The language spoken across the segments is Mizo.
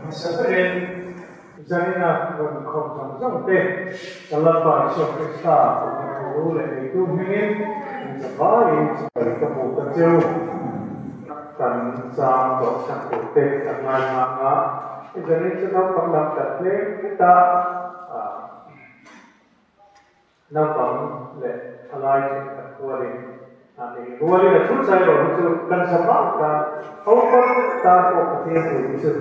Hmasa berin Zanina rawn inkhawm zawng zawng te kan Lalpa Isua Krista kohhran thu leh neitu hmingin in zavaiin chibai ka buk a cheu. Kan chang tawh chhan tur te kan ngaithla ang a, zanin chu naupang lam kan tlem hret a. Naupang leh thalai thenkhat rualin a nei rualin a thu chai rawh hi chu kan za vang tan naupang tan pawh Pathian pui hi chu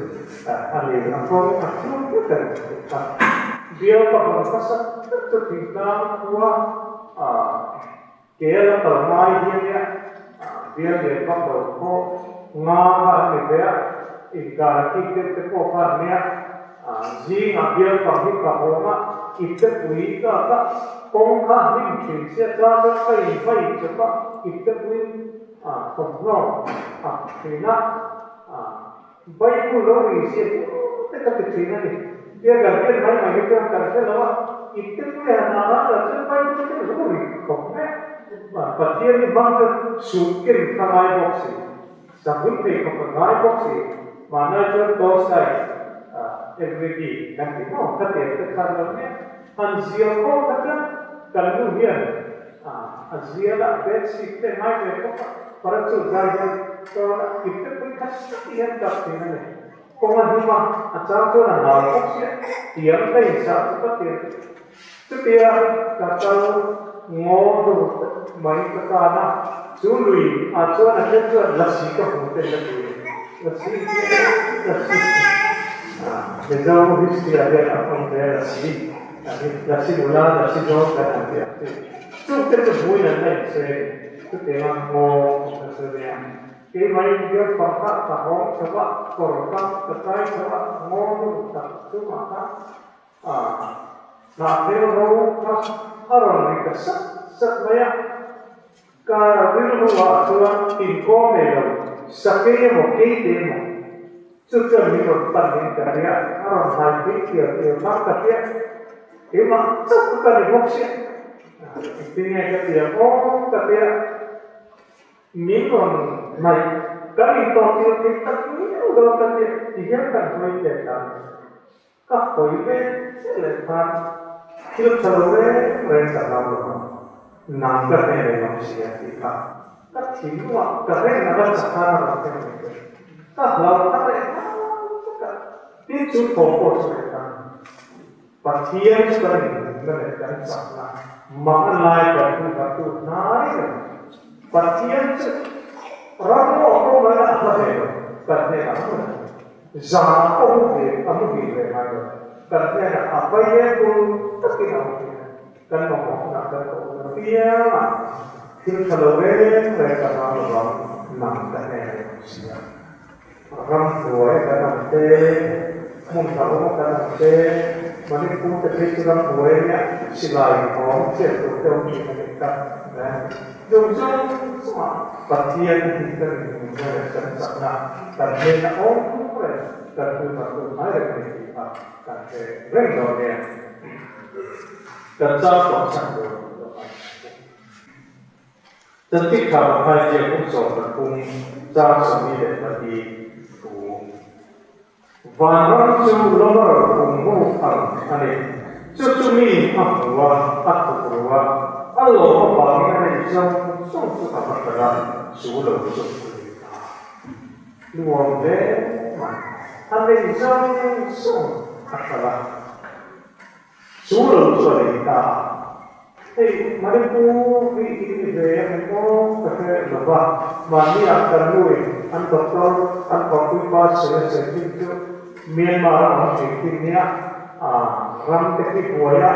a ni a kawng a thlum vek a ni tih kha bial ka vawn hmasa tak chu thingtlang khua Kel a kal ngai hi ania bial lian vak lo pawh nga kha an ni ve a, inkar a kik deuh te pawh kha an nia. Zingah bial pang hi ka hawng a, ipte pui ka ka kawng kha a hlim thin sia chang chuan ka invai chawp a, ipte puiin thawmhnaw a thin a. Bible lo ri ziah hle te ka ti thin a ni. Tia kan en mai mai hi chuan kan hre lo a, ipte pui han ah ral ah chuan Bible te lo ri khawp mai a. Pathian hi hmang chuan suh ken kha ngai bawk si, sahun thei khawp a ngai bawk si, mahni chuan torchlight everyday kan ti maw khatiang te khan lo nia. Han zial khawm kha chuan kan nu hian A zial a, bedsheet te ngai ve bawk a, parachute zai hian tawn a, ipte pui khat tak hian kap thin a ni. Kawng a hnim a, a chang chuan a nal bawk chiah, tiang ka insah chu ka tir. Chutia ka kal ngaw dur tak mai ka kan a, chu lui ah chuan a then chuan lasi ka hmu te la ti, lasi lasi Mizo history ah hian a awm ve lasi. Lasi nula, lasi zawng kan han ti ang chi. Chungte chu hmuin an la inchei a ni. Chutianga ngaw awm na chu nia. Keimah in biak fang kha ka hawng chho a, kawr kha ka kai chho a, ngaw nu tak chungah kha hnahthel ro kha a rawn ri ta sat sat mai a. Ka rilru ah chuan inkawm nei lo, sakei emaw keite emaw chu chuan min rawn pan in ka hria, a rawn hlai phei tial tial khan ka hria, keimah chauh chu ka ni bawk sia, engtin nge ka ti ang aw ka tia, min rawn hnaih kan intawh tir thei tak miau dawn ka tia, tihian kan hawi let dan. Ka hawi ve chiah leh khan thil tha lo reng reng ka hlau lo ang, nang ka hnen ei awm si a tih kha ka thinlungah ka ren a va chak khan a rawn thleng mai teh. Ka hlau thar leh nghal vek a, tin chu thawm pawh chu leh ta. Pathian chu kan inhmunna leh kan chakna mak a lai kan hmuhhartu hnai reng. Pathian chu ram pawh a pawh mai a hla ve lo, kan hnenah a hmu reng. Zan pawh mu ve a muhil ve ngai lo. Kan hnenah a available takin a awm thin a, kan mamawh hunah kan koh hun apiang ah thil tha lo reng reng ka hlau lovang nang ka hnen a awm si a. Ramhnuai a kan ang te, hmun hlauhawm a kan ang te, Manipur te phei chu ramhnuai a nia, silai thawm hriat tur te awm thin a nih kha. Chung zawng zawngah Pathian hi kan inhmuhna leh kan chakna, kan hnena awm reng, kan hmuhna tur hnai reng a ni tih kha kan hre reng dawn nia. Kan chang tawh chhan tur lo ngai ang che. Chantik tha Mathai ziak kum 13 chang 22 thu. Vanram chu lawmar phungmuk ang a ni. Chu chu mi a hmu a, a thuk ru a, a lawm avangin a neih zawng zawng chu a va hralh a, chu lo chu a lui ta. Nuam hle mai. A neih zawng zawng a hralh a. Chu lo chu a nei ta a, hei Manipur hi in ni ve ang em aw ka hre lo va, mahni ah kan nu in an doctor an thawhpui pa sawi a sawi thin chu Myanmar a awm thin thin nia, ram te khi buai a,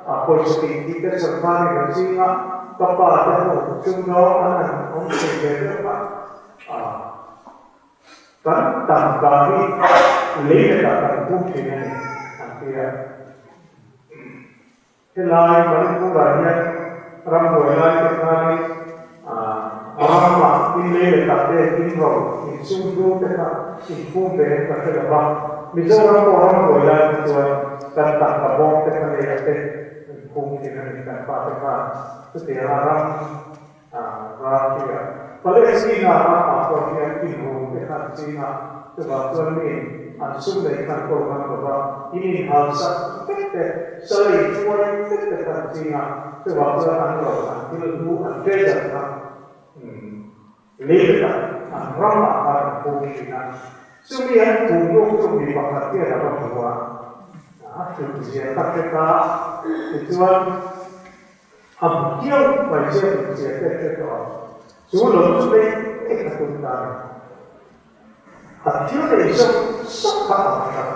pawisa tih tih te sorkar in a ching a, ka pa te ho sumdawng an han awm thei ve deuh kha. Kan tangka hi lei letah kan phum thin a ni, an ti a. Helai Manipur-ah hian rambuai lai te khanin ramah in lei letah te in ro, in sum hlu te kha in phum ve em ka hre lo va. Mizoram pawh rambuai lai te chuan kan tangka bawm te kha leiah te in phum thin a ni, kan pa te khan chutianga ram Russia, Palestina ramah pawh hian inrum te. te kha an ching a, chuvang chuan miin an sum nei kha an ko ngam lo va, in inhal sak vek te, sala inhruai vek te kha an ching a, chuvang chuan an ro an thil hlu an treasure kha leiletah an ramah khan an phum thin a. Chumi an phum hnu chu mi pakhat hian a va hmu a, a hrilhzia kha hre ta, tichuan, A hmu mai che a hrilhzia te hre tawh ang. Chu lo chu lei lei kha tum ta a ni. A thil nei zawng zawng kha a awm hran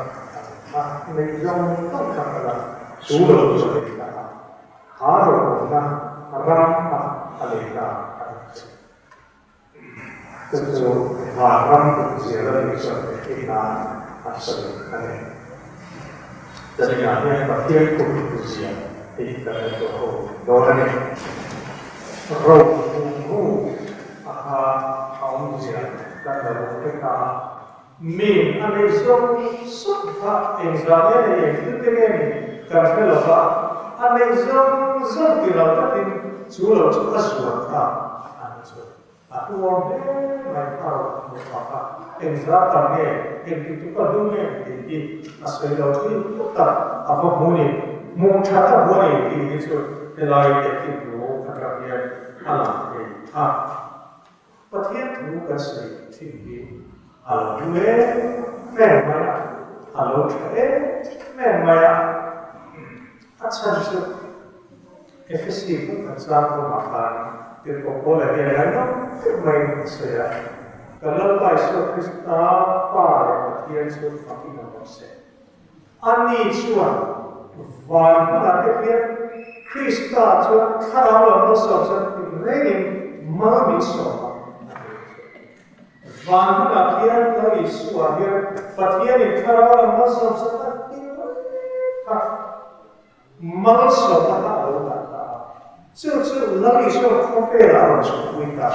a, nei zawng zawng kha ka la, chu lo chu a lei ta a, kha ro awmna ram kha a lei ta a ni chu. Chu chu vanram tumzia la nih chuan engtin nan a sawi a ni. Zaninah hian Pathian kum tumzia tih kan ngaihtuah ho dawn a ni. Ro hung a kha a awmzia kan lo hre ta a. Min a nei zawng zawng kha engzah nge nei engthil te nge ni kan hre lo va, a nei zawng zawng ti lo takin chu lo chu a zuar ta a ni chu. A tuar hle mai a rawn hmu phak a, engzah tam nge engti tuk a hlu nge tih hi a sawi lo thil tak a va hmu ni. Hmuh that a hmu a ni tih hi chu helai tehkhin thu atang hian a lang thei a. Pathian thu kan sawi thin hi a lo hlu em em mai a, a lo tha em em mai a. A chhan chu Efesi hmun kan chang rawngah khan Tirhkoh Paula hian ngaihnawm deuh maiin a sawi a, Kan Lalpa Isua Krista Pa leh Pathian chu fakin a awm se. Ani chuan van hmunah te hian Krista chuan thlarau lam malsawm chuan tinrengin mal min sawm a, a ti a. Van hmunah khian Lal Isua hian Pathianin thlarau lam malsawm chuan a tinreng kha malsawmna kha a lo dah ta a. Chu chu Lal Isua khawvelah a rawn chhukpui ta.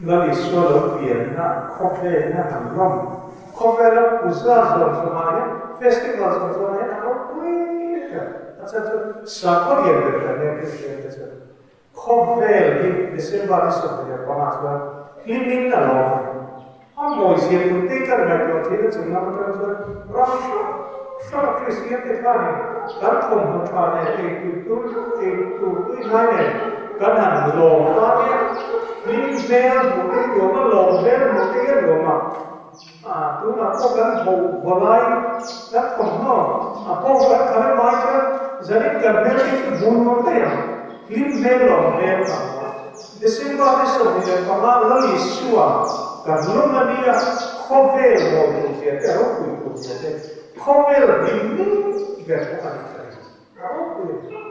Lal Isua lo pianna khawvelna an lawm. Khawvela puja zawng zawngah hian, festival zawng zawngah hian a ropui ber. A chhan chu sakhaw lian ber kan nia Kristian te chuan. Khawvel hi December ni 25 chuan hlimin a lawm a ni. A mawizia tur te kan ngaihtuah thin a chung lam atang chuan ram hrang hranga Kristian te khanin kan thawmhnaw tha nen ei tui tur ei tur tui hnai nen kan han lawm ta nia, hlim hmel hmuh te hi nuam a, lawm hmel hmuh te hi a nuam a, ah tunah pawh kan ho valai kan thawmhnaw a pawh kan khat emai chuan zanin kan hmel te chu hmuh nuam daih ang, hlim hmel lawm hmel ang maw. December ni 25 Lal Isua kan lawm a nia, khawvel mawi tur zia te, a ropui tur zia te, khawvel hlim ber pawh a ni ta ring. A ropui a ni.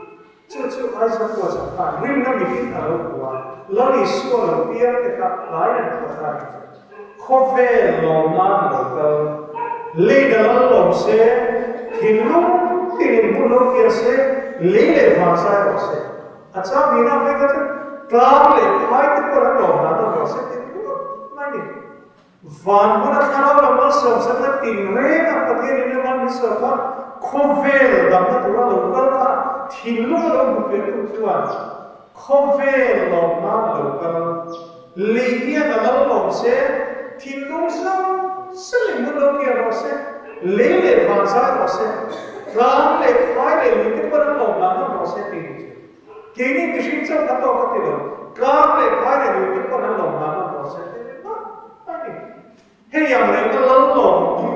Chu chu Isaac Watts a khan rinna mitin a lo hmu a, Lal Isua lo piang te kha tlaiin an phuah ta a ni. Khawvel lawm nan a lo kal. Leina lal lawm se, thinlung tinin hmun lo kian se, lei leh van zai rawh se. A chang nihna phei kha chu tlang leh phai te pawh an lawm dan a ruah se tin ringawt mai ni. Van hmuna thlarau lam malsawmsakna tinreng a Pathian in ram an sawi kha khawvel damna tura lo kal kha thinlung a lo hmu fel tu chuan khawvel lawm nan a lo kal. Lei hian a lal lawm se, thinlung zawng zawngin hmun lo kian rawh se, lei leh van zai rawh se, tlang leh phai leh lui te pawn an lawm dan ngam rawh se tih ni chu. Keini mihring chauh kha tawk ka ti lo, tlang leh phai leh lui te pawn an lawm dan ngam rawh se tih ni ngawt mai ni. Hei ang reng a lal lawm hi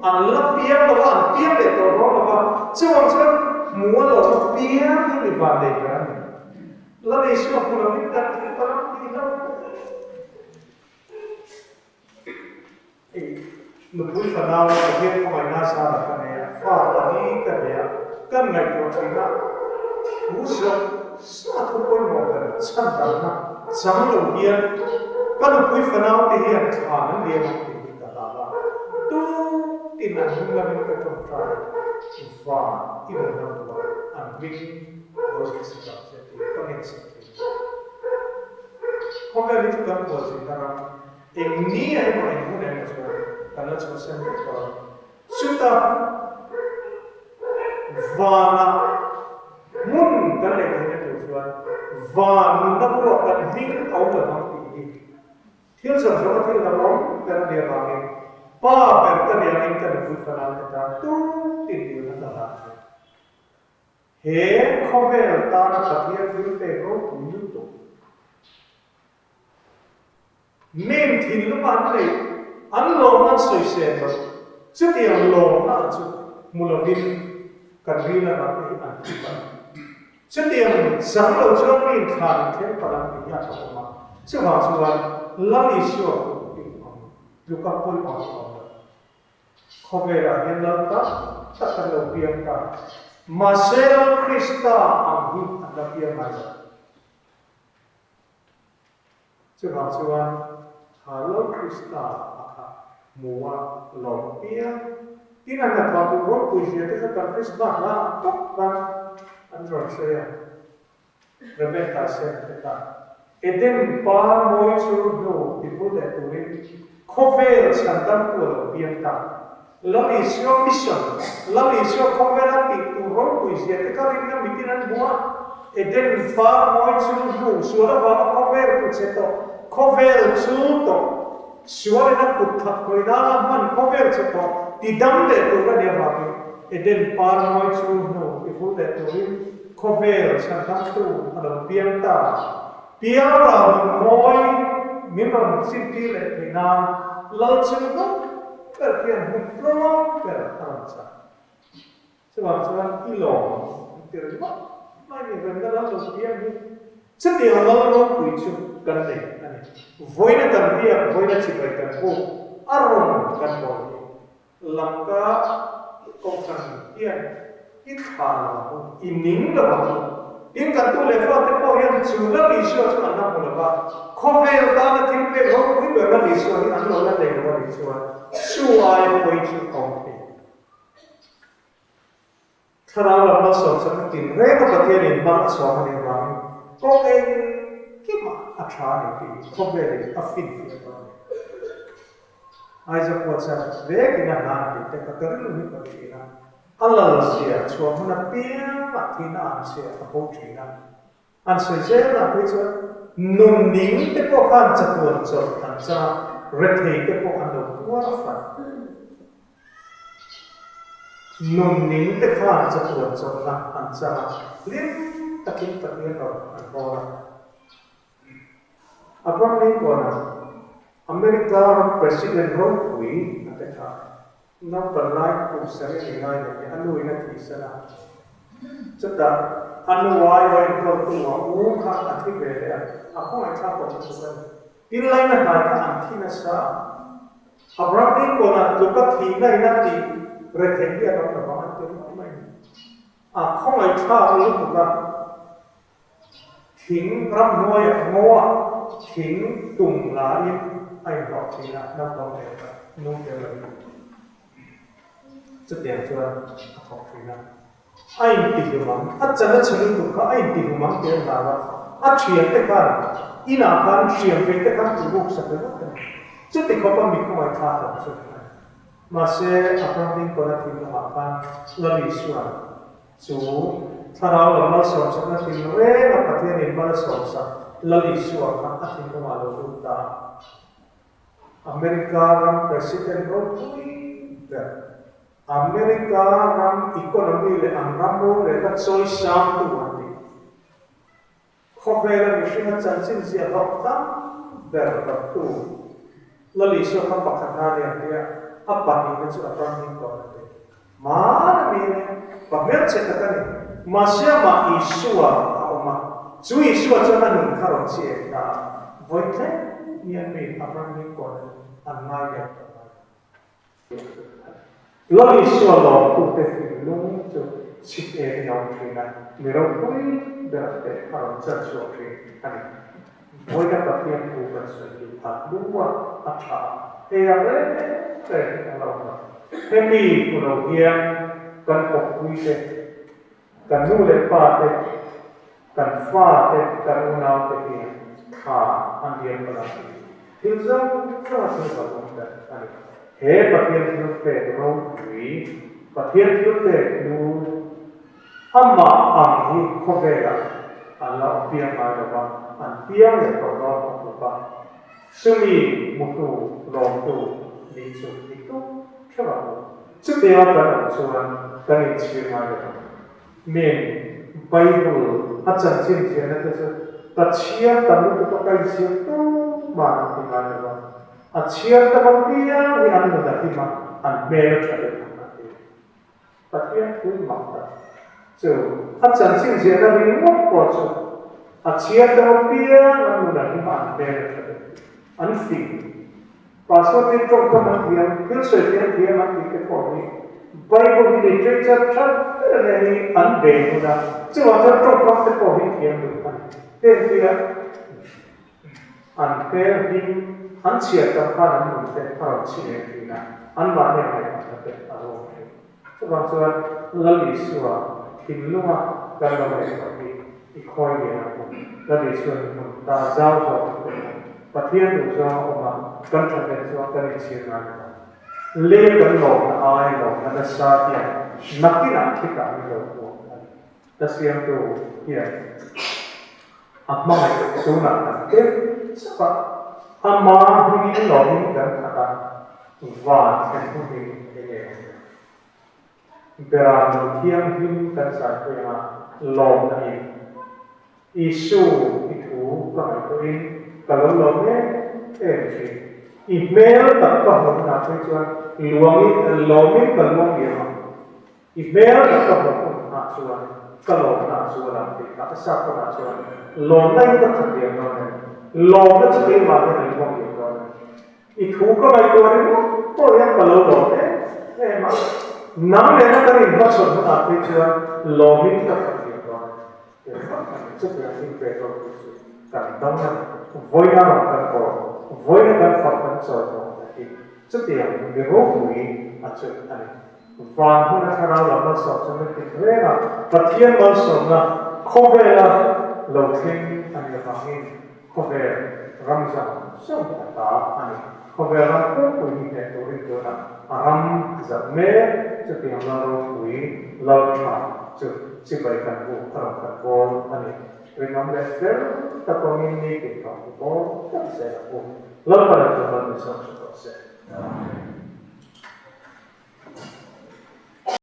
an la piang lo a, an piang leh tawh dawn lo va, chuvang chuan hmu a lawm a piang hi mi van nei ber a ni. La nei suak hmu lovin kan thil pa ram tih hlauh hle. Hei nupui fanau Pathian khawngaihna zara ka nei a, fa pali ka nei a, kan ngaihtuah thin a, thu zawng zawng a thu pawimawh ber chhandamna chang lo hian ka nupui fanau te hian thlan an liam ang tih hi ka hlau a, tutin an hming lamin ka tawngtai van i rawn lam duh a, an hming lo zin sak ang che tih ka ngen sak thin. Khawvel hi chu kan khualzinna ram eng ni a emaw eng hun emaw chuan kan la chhuahsan vek tawh a. Chuta vanah hmun kan neih theihna tur chuan van nunna buah kan hming a awm lo vang tih hi. Thil zawng zawng a thil hlauhawm ber a nih avangin Pa ber ka nih angin ka nupui fanaute tan tuk in dilna ka hlan thin. He khawvel tana Pathian thil pek ropui lutuk. Min thinlung an neih, an lawmna an sawisel loh, chutiang lawmna chu hmu lovin kan ril a nat hi an thi palh. Chutiang zang lo chuan mi inthlan then palh ang tih hi a hlauhawm a, chuvang chuan Lal Isua pawh i awm tluka pawimawh hi a awm lo. Khawvelah hian Lal tak tak kan lo piang ta, mahse Lal Krista ang hi an la piang ngai lo. Chuvang chuan kha Lal Krista a kha hmu a lawm piang. Tin a hnathawh tur ropui zia te kha kan Krismas hla ang tawp khan an rawn sawi a. Rebecca Sen te kha Eden par mawi chu hnu ti vul leh turin khawvel chhandamtu a lo piang ta. Lal Isua mission, Lal Isua khawvela tih tur ropui zia te kha rinna mitin an hmu a, Eden par mawi chu hnu sual avanga khawvel tu che tawh, khawvel chu tawh, sualin a kut thak hnawih nana hman khawvel che tawh ti dam leh tur a nih avangin Eden par mawi chu hnu ti vul leh turin khawvel chhandamtu a lo piang ta. Pialral nun mawi min rawn chintir leh theih nan Lal chunghnung ber khian hmun tlawm ber a rawn chah. Chuvang chuan i lawm ang ti ringawt mai ni remna lal lo piang hi chutiang lal ropui chu kan nei a ni. Vawiina kan biak, vawiina chibai kan buk, a rawn kan bawl hi Lamka Kohhran hian i thlah lo ang u, i ning lo ang u. Tin, kan tu leh fate pawh hian chu Lal Isua chu an la hmu lo va, khawvel tana thil pek ropui ber Lal Isua hi an lo la nei lo a nih chuan chu aia pawi chu a awm thei. Thlarau lam malsawmsakna tin renga Pathianin hma a chhuang a nih avangin kawng engkimah a tha a ni tih hi khawvelin a finfiah tawh a ni. Isaac Watts-a vekin a hna an tih te kha ka rilru hi ka thin a, a lalzia chhuah hmun apiangah thihna an chhia a bo thin a. An sawi zel ah phei chuan nun ning te pawh khan chatuan chawlh an chang a, rethei te pawh an lo tuar fan. Nun ning te khan chatuan chawlhna an chang a, hlim takin Pathian rawn an hawn a. Abraham Lincoln-a America ram President ropui a te kha Naupan lai kum sarih a nih lai leh hi a nu in a thihsan a, chutah a nu aiawh enkawltu a u kha a thi ve leh a, a khawngaihthlak awm lutuk a ni. Tin laina hnai kha an thi nasa a, Abraham Lincoln-a tluka thihna in a tih retheih hi an awm lo vang an ti ringawt mai a ni. A khawngaihthlak lutuk a. Thing ramhnuaiah ngawa thing tum laiin a inhlawh thin a, naupang te kha nu tel lovin chutiang chuan a thawk thin a. A intihlum ang, a chan a chhe lutuk kha a intihlum ang tih a hlau a, a thiante khan inah khan hriam ve te khan tih ruk sak ringawt a ni. Chuti khawpa mi khawngaihthlak awm chu a ni. Mahse, Abraham Lincoln-a thinlungah khan Lal Isua'n Chu thlarau lam malsawmsakna tin reng a Pathianin mal a sawmsak Lal Isua kha a thinlungah lo lut ta a. America ram President ropui ber, America ram economy leh an ram rorelna chawisangtu an ni. Khawvela mihringa chanchin ziah hlawk tam ber dawttu Lal Isua kha pakhat hna lian tia a pahnihna chu Abraham Lincoln a ti. Hmaan a mi a nia, pa hmelchhe tak a ni. Mahse amah Isua a awm a, chu Isua chuan a nun kha rawn chi eng ta a, vawi thleng hian miin Abraham Lincoln an ngai leh tawh ngai lo. Lal Isua lawmtute thinlung chu chhip engin a awm thin a, mi ropui berah te a rawn chan chhuak thin a ni. Vawiina Pathian thu kan sawi hi a hlu a, a tha a, hei a reng reng hi a la awm lo. Hemi hmu lo hian kan kawppuite, kan nu leh pa te, kan fa te, kan unau te hian thla an liam palh ang tih thil zawng zawng a thil hlauhawm ber a ni. He Pathian thil pek ropui, Pathian thil pek hlu, amah ang hi khawvelah an la awm piang ngai lo va, an piang leh tawh dawn bawk lo va. Chumi hmutu lawmtu nih chu i tum theuh ang u. Chutianga kan awm chuan kan inchhir ngai lo ang. Min Bible a chanchin ziahna te chu ka chhiar tam lutuk a ka inchhir tumah an ti ngai lo a. A chhiar tam apiang hi an nun a hlim a, an hmel a tha deuh ang a ti. Pathian thil mak tak chu a chanchin ziahna ringawt pawh chu a chhiar tam apiang an nun a hlim a, an hmel a tha deuh an fing. Pastor tin tawngkam an thiam, thil sawi thiam thiam an tih te pawh hi Bible hi literature tha ber nen hi an bei hun a, chuvang chuan tawngkam te pawh hi thiam duh a ni. Hengtia an hmel hlim an chhiar tam khan an nun te a rawn chhi leh thin a, anmahni a ngaihtuahna te a lo awm thin. Chuvang chuan Lal Isua thinlunga kan lo neih tawh hi i khawi lian ang u. Lal Isua in hmun ta zau zawk ang te pawh Pathian duh zawng a awm a, kan that leh chuan kan inchhir ngai lo ang. Lei kan lawmna ai lawmna nasa hian nakinah khitah min lo hmuak a ni. Ka siamtu hian a hmangaih tunah kan tlem chauh a, ama hmingin lawmin kan khat a, van thlen hun hi eng nge awm ve? Beram lo thianghlim kan zaipui anga lawmna in Isu i thu ka ngaihtuahin ka lo lawm em em thin. I hmel tak ka hmuh hunah phei chuan luangin lawmin ka luang liam ang. I hmel tak ka hmuh hun ah chuan ka lawmna a zual ang tih kha a sap hunah chuan lawmna in ka khat liam dawn a ni. Lawmna chu keimah hian a luang liam dawn a ni. I thu ka ngaihtuah ringawt pawh hian ka lo lawm em em a, nang nena kan inhmachhawn hunah phei chuan lawmin ka khat liam dawn a ni. Engvang a ni chutiang in ve dawn tih chu kan dang a ni. Vawiina rawn kan kawl, vawiina kan fak kan chawi tawh na hi chutiang mi ropui a chu a ni. Van hmuna thlarau lam malsawm chu min ti reng a, Pathian malsawmna khawvela lo thleng a nih avangin khawvel ram zawng zawng hi a ta a ni. Khawvel ram pumpui hi hneh turin tunah a ram zalh mek chutiang lal ropui lal tha chu chibai kan buk a rawn kan bawl a ni. Rinawm leh fel tak awmin nitin tawng hi bawl tak zel ang u. Lalpan a tum a min sawm hre tawh se. Amen.